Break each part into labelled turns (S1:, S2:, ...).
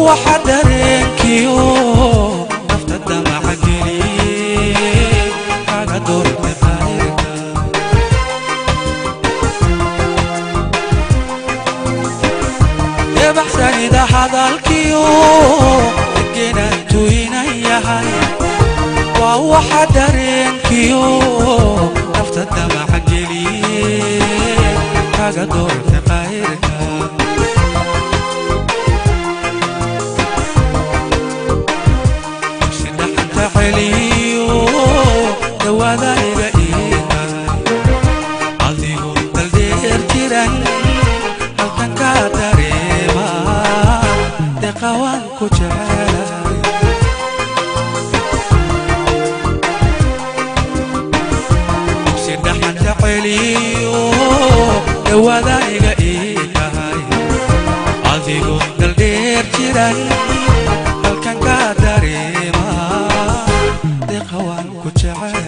S1: Waxa dareenkiyo nafta damaca geliye kaga doortay qayrka. Debaxsanida hadalkiyo degenaantu inan yahay, waa waxa dareenkiyo nafta damaca geliye kaga doortay qayrka. Dawadaniga ii tahay adigu daldheer jiran halkan ka dareema, deqa waan ku jecelahay. Dugsi dhaxanta celiyo dawadaniga ii tahay adigu daldheer jiran halkan ka dareema, deqa waan ku jecelahay.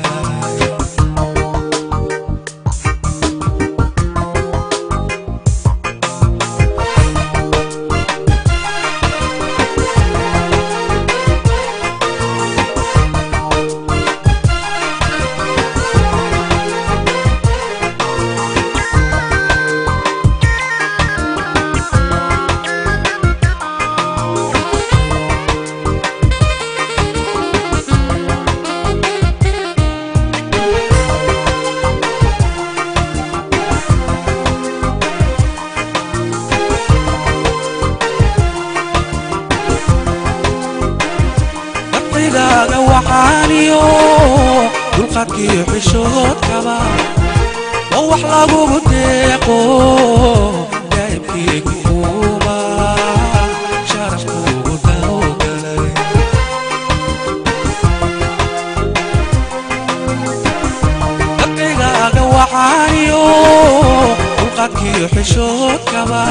S1: Dabcigaaga waxaaniyo dulqaadkiyo xishoodkaba oo wax lagugu deeqo, daa'ibkii kuuma sharaf kuugu dawgalay. Dabcigaaga waxaaniyo dulqaadkiyo xishoodkaba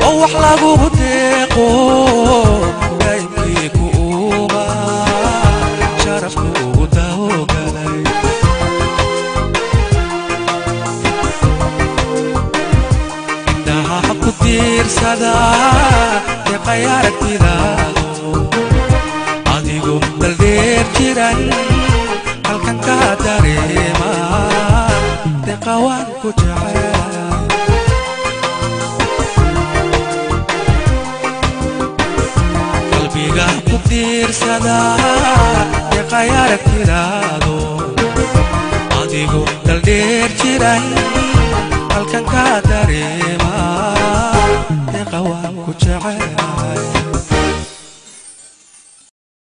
S1: oo wax lagugu deeqo, daa'ibkii kuuma sharaf kuugu dawgalay. Indhaha ku tiirsada deeqay aragtidaado adigu daldheer jiran halkan ka dareema, deqa waan ku jecelahay. Qalbiga ku tiirsada deeqay aragtidaado adigu daldheer jiran halkan ka dareema, deqa waan ku jecelahay.